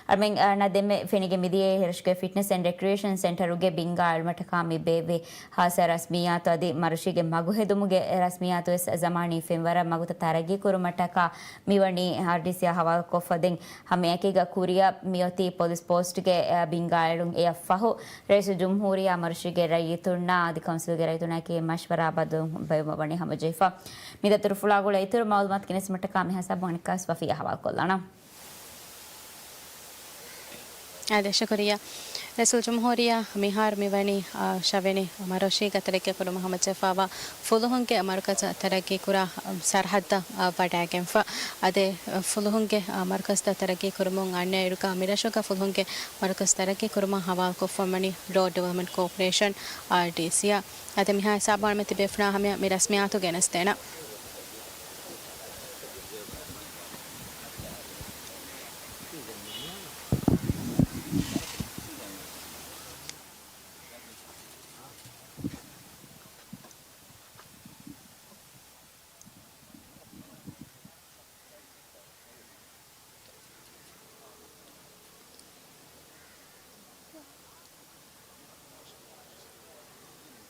އަޅަމެން، އަ، ނަ ދެންމެ ފެނިގެން މިދިޔައީ ރަށުގެ ފިޓްނަސް އެންޑް ރެކްރިއޭޝަން ސެންޓަރުގެ ބިންގާ އެޅުމަށްޓަކާ މި ބޭއްވި ހާއްސަ ރަސްމިއްޔާތު އަދި މަރުޝީގެ މަގުހެދުމުގެ ރަސްމިއްޔާތުވެސް ޒަމާނީ ފެންވަރަށް މަގުތައް ތަރައްގީކުރުމަށްޓަކާ މިވަނީ އާރްޑީސީއާ ހަވާލުކޮށްފަ. ދެން ހަމައެކީގަ ކުރިއަށް މިއޮތީ ޕޮލިސް ޕޯސްޓްގެ، އަ، ބިންގާ އެޅުން. އެއަށްފަހު ރައީސުލްޖުމްހޫރިއްޔާ މަރުޝީގެ ރައްޔިތުންނާ އަދި ކައުންސިލްގެ ރައްޔިތުންނާއެކީ މަޝްވަރާ ބަދަލު ބޭއްވުމަށް ވަނީ ހަމަޖެހިފަ. މި ދަތުރުފުޅާ ގުޅޭ އިތުރު މައުލޫމާތު ގެނެސްދިނުމަށްޓަކާ މިހާ ހިސާބުން އަނެއްކާވެސް ވަފީއާ ހަވާލުކޮށްލާނަން. އާދެ، ޝުކުރިއްޔާ. ރައީސުލްޖުމްހޫރިއްޔާ މިހާރު މިވަނީ، އާ، ޝަވިޔަނި މަރުޝީގަ ތަރައްގީކުރުމަށް ހަމަޖެހިފައިވާ ފުލުހުންގެ މަރުކަޒަށް ތަރައްގީކުރާ، އާ، ސަރަހައްދަށް، އާ، ވަޑައިގެންފަ. އާދެ، އާ، ފުލުހުންގެ، އާ، މަރުކަޒުތައް ތަރައްގީކުރުމުން އަންނައިރުގަ މިރަށުގަ ފުލުހުންގެ މަރުކަޒު ތަރައްގީކުރުމަށް ހަވާލުކޮށްފަ ވަނީ ރޯޑް ޑިވެލޮޕްމަންޓް ކޯޕަރޭޝަން، އާރްޑީސީއާ. އާދެ، މިހާ ހިސާބުން އަޅަމެން ތިބޭފުޅުންނާ ހަމަޔަށް މި ރަސްމިއްޔާތު ގެނެސްދޭނަން.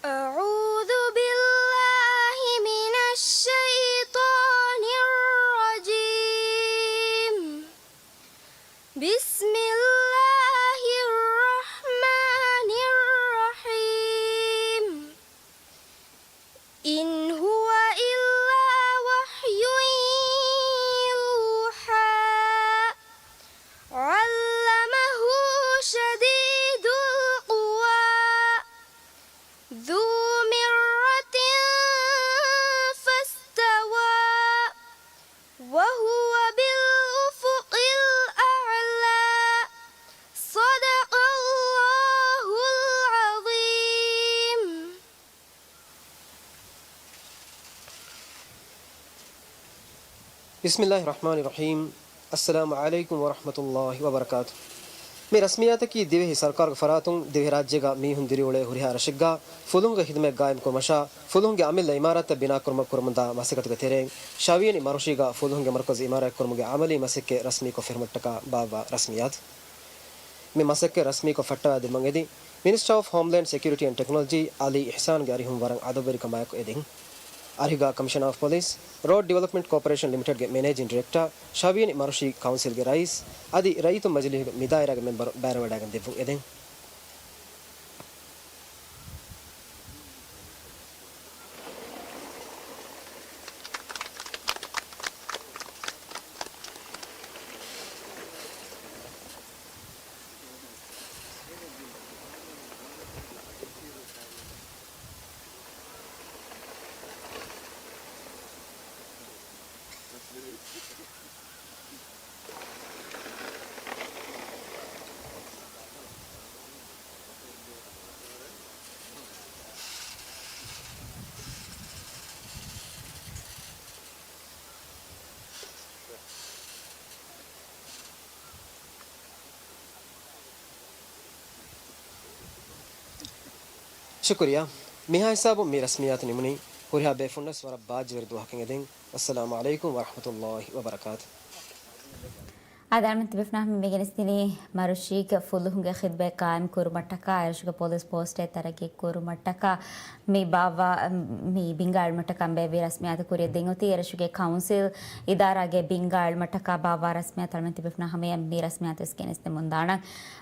أعوذ بالله من الشيطان الرجيم. بسم الله الرحمن الرحيم. إن هو إلا وحي يوحى. علمه شديد القوى. ذو مرة فاستوى. وهو بالأفق الأعلى. صدق الله العظيم. بسم الله الرحمن الرحيم. السلام عليكم ورحمة الله وبركاته. މި ރަސްމިއްޔާތަކީ ދިވެހި ސަރުކާރުގެ ފަރާތުން ދިވެހިރާއްޖޭގަ މީހުން ދިރިއުޅޭ ހުރިހާ ރަށެއްގަ ފުލުހުންގެ ޚިދުމަތް ގާއިމްކުރުމަށާ، ފުލުހުންގެ އަމިއްލަ އިމާރާތްތައް ބިނާކުރުމަށް ކުރަމުންދާ މަސައްކަތުގެ ތެރެއިން، ޝަވިޔަނި މަރުޝީގަ ފުލުހުންގެ މަރުކަޒު އިމާރާތްކުރުމުގެ އަމަލީ މަސައްކަތް ރަސްމީކޮށް ފެށުމަށްޓަކާ ބާއްވާ ރަސްމިއްޔާތު. މި މަސައްކަތް ރަސްމީކޮށް ފައްޓަވާދިނުމަށް އެދި، މިނިސްޓަރ އޮފް ހޯމްލޭންޑް ސެކިއުރިޓީ އެންޑް ޓެކްނޮލޮޖީ އަލީ އިޙްސާންގެ އަރިހުން ވަރަށް އަދަބުވެރިކަމާއެކު އެދިން. އަރިހުގަ ކަމިޝަނަރ އޮފް ޕޮލިސް، ރޯޑް ޑިވެލޮޕްމަންޓް ކޯޕަރޭޝަން ލިމިޓެޑްގެ މެނޭޖިން ޑިރެކްޓަރ، ޝަވިޔަނި މަރުޝީ ކައުންސިލްގެ ރައީސް އަދި ރައްޔިތުން މަޖިލީހުގެ މިދާއިރާގެ މެމްބަރު ބައިވެވަޑައިގެން ދެއްވުން އެދެން. ޝުކުރިއްޔާ. މިހާ ހިސާބުން މި ރަސްމިއްޔާތު ނިމުނީ. ހުރިހާ ބޭފުންނަށް ވަރަށް ބާއްޖަވެރި ދުވަހަކަށް އެދެން. އައްސަލާމު ޢަލައިކުމް ވަރަޙްމަތުﷲި ވަބަރަކާތު. އާދެ، އަޅަމެން ތިބޭފުޅުންނާ ހަމަ މި ގެނެސްދިނީ މަރުޝީގަ ފުލުހުންގެ ޚިދުމަތް ޤާއިމް ކުރުމަށްޓަކާ އެރަށުގެ ޕޮލިސް ޕޯސްޓެއް ތަރައްގީ ކުރުމަށްޓަކާ މި ބާއްވާ، މި ބިންގާ އެޅުމަށްޓަކާ ބޭއްވި ރަސްމިއްޔާތު ކުރިއަށް ދިން އޮތީ އެރަށުގެ ކައުންސިލް އިދާރާގެ ބިންގާ އެޅުމަށްޓަކާ ބާއްވާ ރަސްމިއްޔާތު. އަޅަމެން ތިބޭފުޅުންނާ ހަމަޔަށް މި ރަސްމިއްޔާތު ވެސް ގެނެސްދެމުންދާނަން.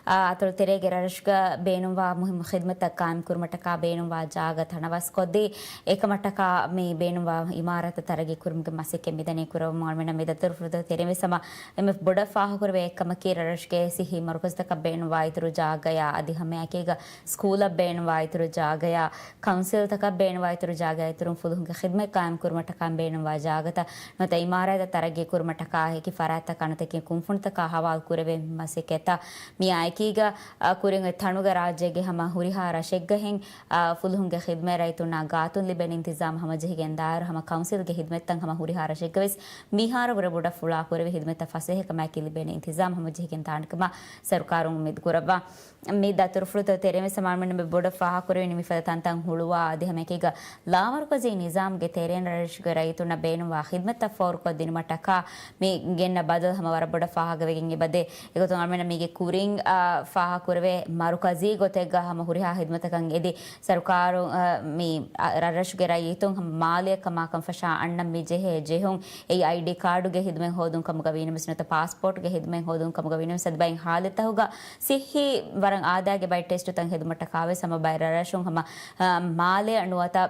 އާ، އަތޮޅު ތެރޭގެ ރަށްރަށުގަ ބޭނުންވާ މުހިއްމު ޚިދުމަތްތައް ޤާއިމްކުރުމަށްޓަކާ ބޭނުންވާ ޖާގަ ތަނަވަސްކޮށްދީ، އެކަމަށްޓަކާ މި ބޭނުންވާ އިމާރާތްތައް ތަރައްގީ ކުރުމުގެ މަސައްކަތް މިދަނީ ކުރައްވަމުން. އަޅަމެންނަށް މި ދަތުރުފުޅުތައް ތެރެއިން ވެސް ހަމަ އެންއެމްއެފް ބޮޑަށް ފާހަގަކުރެވޭ އެއްކަމަކީ، ރަށްރަށުގެ ސިއްހީ މަރުކަޒުތަކަށް ބޭނުންވާ އިތުރު ޖާގަޔާ އަދި ހަމައެކީގަ ސްކޫލަށް ބޭނުންވާ އިތުރު ޖާގަޔާ، ކައުންސިލްތަކަށް ބޭނުންވާ އިތުރު ޖާގަޔާ އިތުރުން ފުލުހުންގެ ޚިދްމަތް ޤާއިމް ކުރުމަށްޓަކާ ބޭނުންވާ ޖާގަތައް ނުވަތަ އިމާރާތްތައް ތަރައްގީ ކުރުމަށްޓަކާ އެކި ފަރާތްތައް ކަނުތަކެއް ކުންފުނިތަކާ ހަވާލު ކުރެވޭ މަސައްކަތްތައް މިއާއެކީގަ، އަ، ކުރިން އޮތް ތަނުގަ ރާއްޖޭގެ ހަމަ ހުރިހާ ރަށެއްގަހެން، އަ، ފުލުހުންގެ ޚިދްމަތް ރައްޔިތުންނާ ގާތުން ލިބޭނެ އިންތިޒާމް ހަމަޖެހިގެން ދާއިރު ހަމަ ކައުންސިލްގެ ޚިދްމަތްތައް ހަމަ ހުރިހާ ރަށެއްގަވެސް މިހާރު ވުރެ ބޮޑަށް ފުޅާކުރެވި ޚިދްމަތްތައް ފަސޭހަކަމާއެކީ ލިބޭނެ އިންތިޒާމް ހަމަޖެހިގެން ދާނެ ކަމަށް ސަރުކާރުން އުއްމީދު ކުރައްވާ. މި ދަތުރުފުޅުތައް ތެރޭ ވެސް އަޅުގަނޑުމެން ބޮޑަށް ފާހަގަކުރެވެނީ މިފަދަ ތަންތަން ހުޅުވާ އަދި ހަމައެކީގަ ލާމަރުކަޒީ ނިޒާމްގެ ތެރެއިން ރަށްރަށުގެ ރައްޔިތުންނަށް ބޭނުންވާ ޚިދްމަތްތައް ފޯރުކޮށްދިނުމަށްޓަކާ މި ގެންނަ ބަދަލު ހަމަ ވަރަށް ބޮޑަށް ފާހަގަވެގެން އެބަދޭ. އެގޮތުން އަޅުގަނޑަށް މީގެ ކުރިން، އާ، ފާހަގަކުރެވޭ މަރުކަޒީ ގޮތެއްގަ ހަމަ ހުރިހާ ޚިދްމަތަކަށް އެދި ސަރުކާރު، އާ، މި، އާ، ރަށްރަށުގެ ރައްޔިތުން ހަމަ މާލެއަށް ކަމާކަން ފަށާ އަންނަން މި ޖެހޭ ޖެހުން. އެއީ އައިޑީ ކާޑުގެ ޚިދުމަތް ހޯދުން ކަމުގަ ވީނަމަވެސް ނުވަތަ ޕާސްޕޯޓްގެ ޚިދުމަތް ހޯދުން ކަމުގަ ވީނަމަވެސް އަދި ބައެއް ހާލަތްތަކުގަ ސިއްހީ ވަރަށް އާދައިގެ ބައެއް ޓެސްޓުތައް ޚިދުމަތްޓަކާވެސް ހަމަ ބައެއް ރަށްރަށުން ހަމަ، އަ، މާލެއަށް ނުވަތަ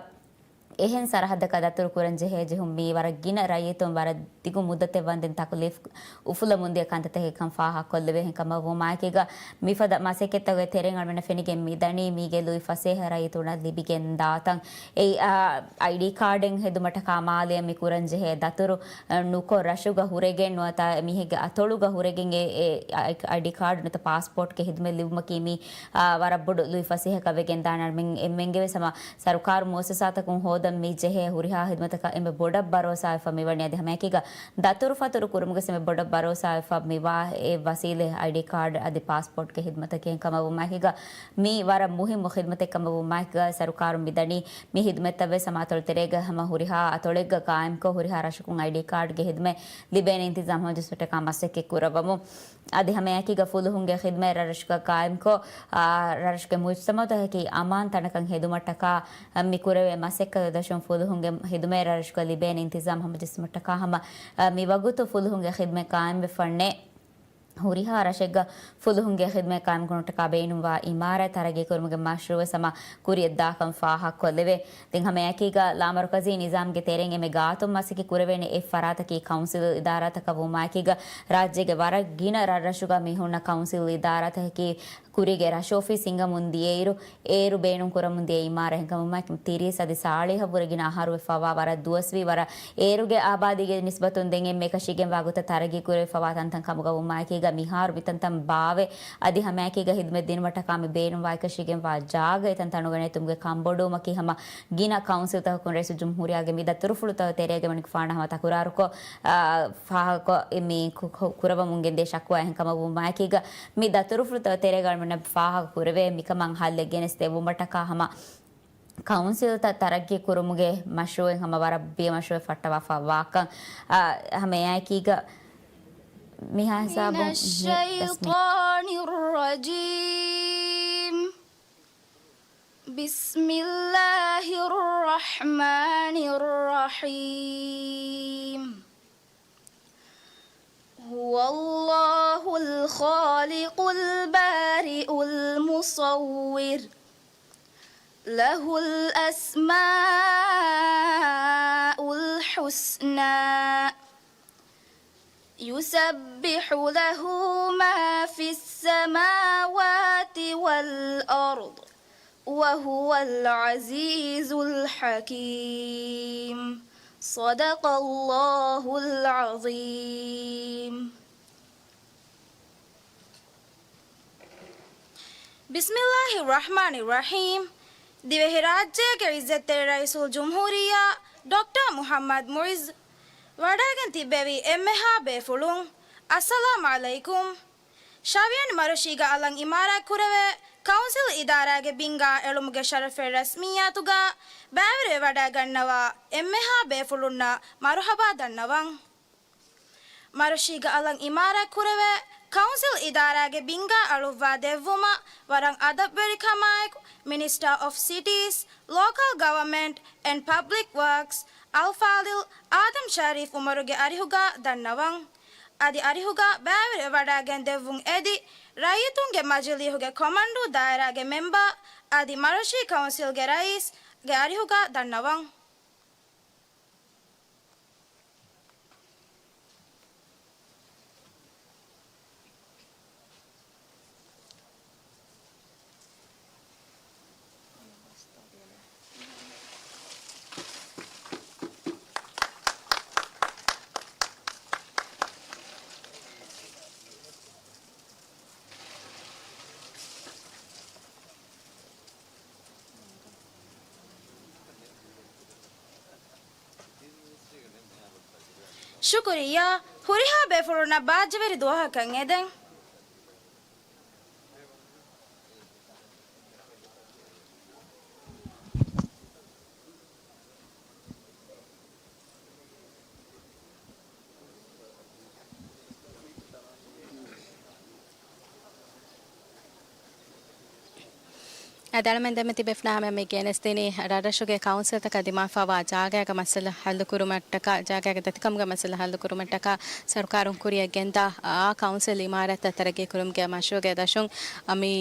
އެހެން ސަރަހައްދަކަށް ދަތުރު ކުރަން ޖެހޭ ޖެހުން މީ ވަރަށް ގިނަ ރައްޔިތުން ވަރަށް ދިގު މުއްދަތެއް ވަންދެން ތަކުލީފް އުފުލަމުންދިޔަ ކަންތައްތަކެއް ކަން ފާހަގަކޮށްލެވޭ. އެހެންކަމަށް ވުމާއެކީގަ މިފަދަ މަސައްކަތްތަކުގެ ތެރެއިން އަޅުގަނޑަށް ފެނިގެން މިދަނީ މީގެ ލުއި ފަސޭހަ ރައްޔިތުންނަށް ލިބިގެން ދާތަން. އެއީ، އާ، އައިޑީ ކާޑެއް ހެދުމަށްޓަކާ މާލެއަށް މި ކުރަން ޖެހޭ ދަތުރު، އަ، ނުކޮށް ރަށުގަ ހުރެގެން ނުވަތަ މީހެއްގެ އަތޮޅުގަ ހުރެގެން އެ، އެ، އައި-، އައިޑީ ކާޑު ނުވަތަ ޕާސްޕޯޓްގެ ޚިދުމަތް ލިބުމަކީ މީ، އާ، ވަރަށް ބޮޑު ލުއި ފަސޭހަކަށް ވެގެން ދާނެ. އަޅުމެން އެންމެންގެ ވެސް ހަމަ ސަރުކާރު މުއައްސަސާތަކުން ހޯދަން މި ޖެހޭ ހުރިހާ ޚިދުމަތަކަށް އެންމެ ބޮޑަށް ބަރޯސާވެފަ މިވަނީ. އަދި ހަމައެކީގަ ދަތުރުފަތުރު ކުރުމުގެ އެންމެ ބޮޑަށް ބަރޯސާވެފަ މިވާ އެއް ވަސީލަތް އައިޑީ ކާޑް އަދި ޕާސްޕޯޓްގެ ޚިދުމަތަކީ. އެހެންކަމަށް ވުމާއެކީގަ މީ ވަރަށް މުހިއްމު ޚިދުމަތެއް ކަމަށް ވުމާއެކީގަ ސަރުކާރުން މިދަނީ މި ޚިދުމަތްތައް ވެސް ހަމަ އަތޮޅު ތެރޭގަ ހަމަ ހުރިހާ އަތޮޅެއްގަ ޤާއިމްކޮށް ހުރިހާ ރަށަކުން އައިޑީ ކާޑްގެ ޚިދުމަތް ލިބޭނެ އިންތިޒާމް ހަމަޖެއްސުމަށްޓަކާ މަސައްކަތް ކުރައްވަމު. އަދި ހަމައެކީގަ ފުލުހުންގެ ޚިދުމަތް ރަށްރަށުގަ ޤާއިމްކޮށް، އާ، ރަށްރަށުގެ މުޖްތަމަޢުތަކަކީ އަމާން ތަނަކަށް ހެދުމަށްޓަކާ މި ކުރެވޭ މަސައްކަތް ދަށުން ފުލުހުންގެ ޚިދުމަތް ރަށްރަށުގަ ލިބޭނެ އިންތިޒާމް ހަމަޖެއްސުމަށްޓަކާ ހަމަ، އާ، މި ވަގުތު ފުލުހުންގެ ޚިދުމަތް ޤާއިމްވެފަންނޭ. ހުރިހާ ރަށެއްގަ ފުލުހުންގެ ޚިދުމަތް ޤާއިމްކުރުމަށްޓަކާ ބޭނުންވާ އިމާރާތް ތަރައްގީ ކުރުމުގެ މަޝްރޫޢުވެސް ހަމަ ކުރިއަށްދާކަން ފާހަގަކޮށްލެވޭ. ދެން ހަމައެކީގަ ލާމަރުކަޒީ ނިޒާމްގެ ތެރެއިން އެންމެ ގާތުން މަސައްކަތް ކުރެވޭނެ އެއް ފަރާތަކީ ކައުންސިލް އިދާރާތަކަށް ވުމާއެކީގަ، ރާއްޖޭގެ ވަރަށް ގިނަ ރަށްރަށުގަ މި ހުންނަ ކައުންސިލް އިދާރާތަކަކީ ކުރީގެ ރަށް އޮފީސް ހިނގަމުން ދިޔައިރު، އޭރު ބޭނުން ކުރަމުން ދިޔަ އިމާރާތް. އެހެންކަމުން ތިރީސް އަދި ސާޅީހަށްވުރެ ގިނަ އަހަރު ވެފަވާ ވަރަށް ދުވަސްވީ ވަރަށް އޭރުގެ އާބާދީގެ ނިސްބަތުން ދެން އެންމެ އެކަށީގެންވާ ގޮތަށް ތަރައްގީ ކުރެވިފަވާ ތަންތަން ކަމުގަ ވުމާއެކީގަ މިހާރު މިތަންތަން ބާވެ އަދި ހަމައެކީގަ ޚިދުމަތް ދިނުމަށްޓަކާ މި ބޭނުންވާ އެކަށީގެންވާ ޖާގަ އެތަން ތަނުގަ ނެތުމުގެ ކަންބޮޑުވުމަކީ ހަމަ ގިނަ ކައުންސިލްތަކަކުން ރައީސުލްޖުމްހޫރިއްޔާގެ މި ދަތުރުފުޅުތައް ތެރޭގަ މަނިކުފާނަށް ހަމަ ތަކުރާރުކޮށް، އާ، ފާހަގަކޮށް މި ކު-، ކު-، ކުރައްވަމުން ގެންދިޔަ ޝަކުވާ. އެހެންކަމަށް ވުމާއެކީގަ މި ދަތުރުފުޅުތައް ތެރޭގަ އަޅުގަނޑަށް ފާހަގަ ކުރެވޭ މިކަމަށް ހައްލެއް ގެނެސް ދެއްވުމަށްޓަކާ ހަމަ ކައުންސިލްތައް ތަރައްގީ ކުރުމުގެ މަޝްރޫޢެއް ހަމަ ވަރަށް ބިޔަ މަޝްރޫޢެއް ފައްޓަވާފަ ވާކަން، އާ، ހަމަ އެއާއެކީގަ މިހާ ހިސާބުން މި ބަސް މި. الشيطان الرجيم. بسم الله الرحمن الرحيم. هو الله الخالق البارئ المصور. له الأسماء الحسنى. يسبح له ما في السماوات والأرض وهو العزيز الحكيم. صدق الله العظيم. بسم الله الرحمن الرحيم. ދިވެހިރާއްޖޭގެ ޢިއްޒަތްތެރި ރައީސުލްޖުމްހޫރިއްޔާ ޑޮކްޓަރ މުޙައްމަދު މުޢިއްޒު ވަޑައިގެން ތިއްބެވި އެންމެހާ ބޭފުޅުން، އައްސަލާމް ޢަލައިކުމް. ޝަވިޔަނި މަރޮށީގަ އަލަށް އިމާރާތް ކުރެވޭ ކައުންސިލް އިދާރާގެ ބިންގާ އެޅުމުގެ ޝަރަފެއް ރަސްމިއްޔާތުގަ ބައިވެރިވެވަޑައިގަންނަވާ އެންމެހާ ބޭފުޅުންނަށް މަރުޙަބާ ދަންނަވަން. މަރޮށީގަ އަލަށް އިމާރާތް ކުރެވޭ ކައުންސިލް އިދާރާގެ ބިންގާ އަޅުއްވާ ދެއްވުމަށް ވަރަށް އަދަބުވެރިކަމާއެކު މިނިސްޓާ އޮފް ސިޓީސް، ލޯކަލް ގަވަރމަންޓް އެންޑް ޕަބްލިކް ވަރކްސް އަލްފާޟިލް އާދަމް ޝަރީފް އުމަރުގެ އަރިހުގަ ދަންނަވަން. އަދި އަރިހުގަ ބައިވެރިވެވަޑައިގެން ދެއްވުން އެދި، ރައްޔިތުންގެ މަޖިލީހުގެ ކޮމަންޑޫ ދާއިރާގެ މެމްބަރ އަދި މަރޮށީ ކައުންސިލްގެ ރައީސްގެ އަރިހުގަ ދަންނަވަން. ޝުކުރިއްޔާ. ހުރިހާ ބޭފުޅުންނަށް ބާއްޖަވެރި ދުވަހަކަށް އެދެން. އަދި އަޅަމެން ދެމެ ތިބެފްނާ ހަމަ މި ގެނެސްދިނީ ރަށްރަށުގެ ކައުންސިލްތަކަށް ދިމާވާ ޖާގައިގެ މައްސަލަ ހައްލުކުރުމަށްޓަކާ، ޖާގައިގެ ދަތިކަމުގެ މައްސަލަ ހައްލުކުރުމަށްޓަކާ ސަރުކާރުން ކުރިއަށް ގެންދާ އާ ކައުންސިލް އިމާރާތްތައް ތަރައްގީ ކުރުމުގެ މަޝްރޫޢުގެ ދަށުން މި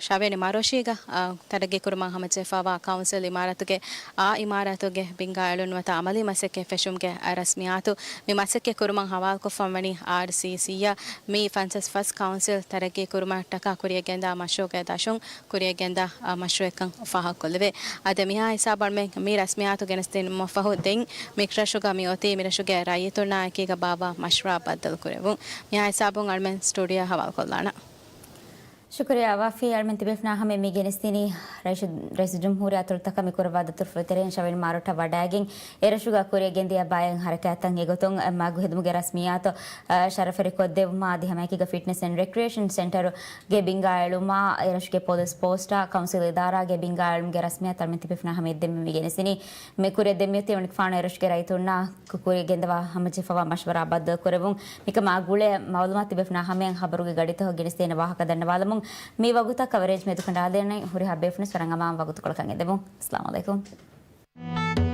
ށަވިޔަނި މަރޯށީގަ، އާ، ތަރައްގީ ކުރުމަށް ހަމަޖެހިފައިވާ ކައުންސިލް އިމާރާތުގެ އާ އިމާރާތުގެ ބިންގާ އެޅުން ނުވަތަ އަމަލީ މަސައްކަތް ފެށުމުގެ ރަސްމިއްޔާތު މި މަސައްކަތް ކުރުމަށް ހަވާލުކޮށްފަ ވަނީ އާރްސީސީއަށް. މި ފަންސަސް ފަސް ކައުންސިލް ތަރައްގީ ކުރުމަށްޓަކާ ކުރިއަށް ގެންދާ މަޝްރޫޢުގެ ދަށުން ކުރިއަށް ގެންދާ، އާ، މަޝްރޫޢެއްކަން ފާހަގަކޮށްލެވޭ. އަދި މިހާ ހިސާބަށް މި ރަސްމިއްޔާތު ގެނެސްދިނުމަށްފަހު ދެން މި ރަށުގަ މި އޮތީ މި ރަށުގެ ރައްޔިތުންނާ އެކީގަ ބާއްވާ މަޝްވަރާ ބައްދަލުކުރެވުން. މިހާ ހިސާބުން އަޅަމެން ސްޓޫޑިއޯ ހަވާލުކޮށްލާނަ. ޝުކުރިއްޔާ ވާފީ. އަޅަމެން ތިބޭފުނާ ހަމަ މި ގެނެސްދިނީ ރައީސު، ރައީސުލްޖުމްހޫރިއްޔާ އަތޮޅުތަކަށް މި ކުރައްވާ ދަތުރުފުޅުތެރެއިން ޝަވިޔަނި މާރޯއްޓަށް ވަޑައިގެން އެ ރަށުގަ ކުރިއަށް ގެންދިޔަ ބައެއް ހަރަކާތްތައް އެގޮތުން މަގު ހެދުމުގެ ރަސްމިއްޔާތު، އަ، ޝަރަފުވެރިކޮށްދެއްވުމާ އަދި ހަމައެކީގަ ފިޓްނެސް އެންޑް ރެކްރިއޭޝަން ސެންޓަރުގެ ބިންގާ އެޅުމާ އެ ރަށުގެ ޕޮލިސް ޕޯސްޓާ ކައުންސިލް އިދާރާގެ ބިންގާ އެޅުމުގެ ރަސްމިއްޔާތު އަޅަމެން ތިބޭފުނާ ހަމަ އެއްދެން މި ގެނެސްދިނީ. މި ކުރިއަށް ދެން މިއޮތީ އެވަނިކުފާނު އެ ރަށުގެ ރައްޔިތުންނާ ކުރިއަށް ގެންދަވާ ހަމަޖެހިފައިވާ މަޝްވަރާ ބައްދަލުކުރެވުން. މިކަމާ ގުޅޭ މައުލޫމާތު ތިބޭފުނާ ހަމަޔަށް ޚަބަރުގެ ގަޑިތަކުގަ ގެނެސްދޭނެ ވާހަކަ ދަންނަވާލަމުން. މި ވަގުތަށް ކަވަރޭޖް މެދުކަނޑާލަނީ. ހުރިހާ ބޭފުޅުންވެސް ވަރަށް އަމާން ވަގުތުކޮޅަކަށް އެދެމުން. އައްސަލާމު ޢަލައިކުމް.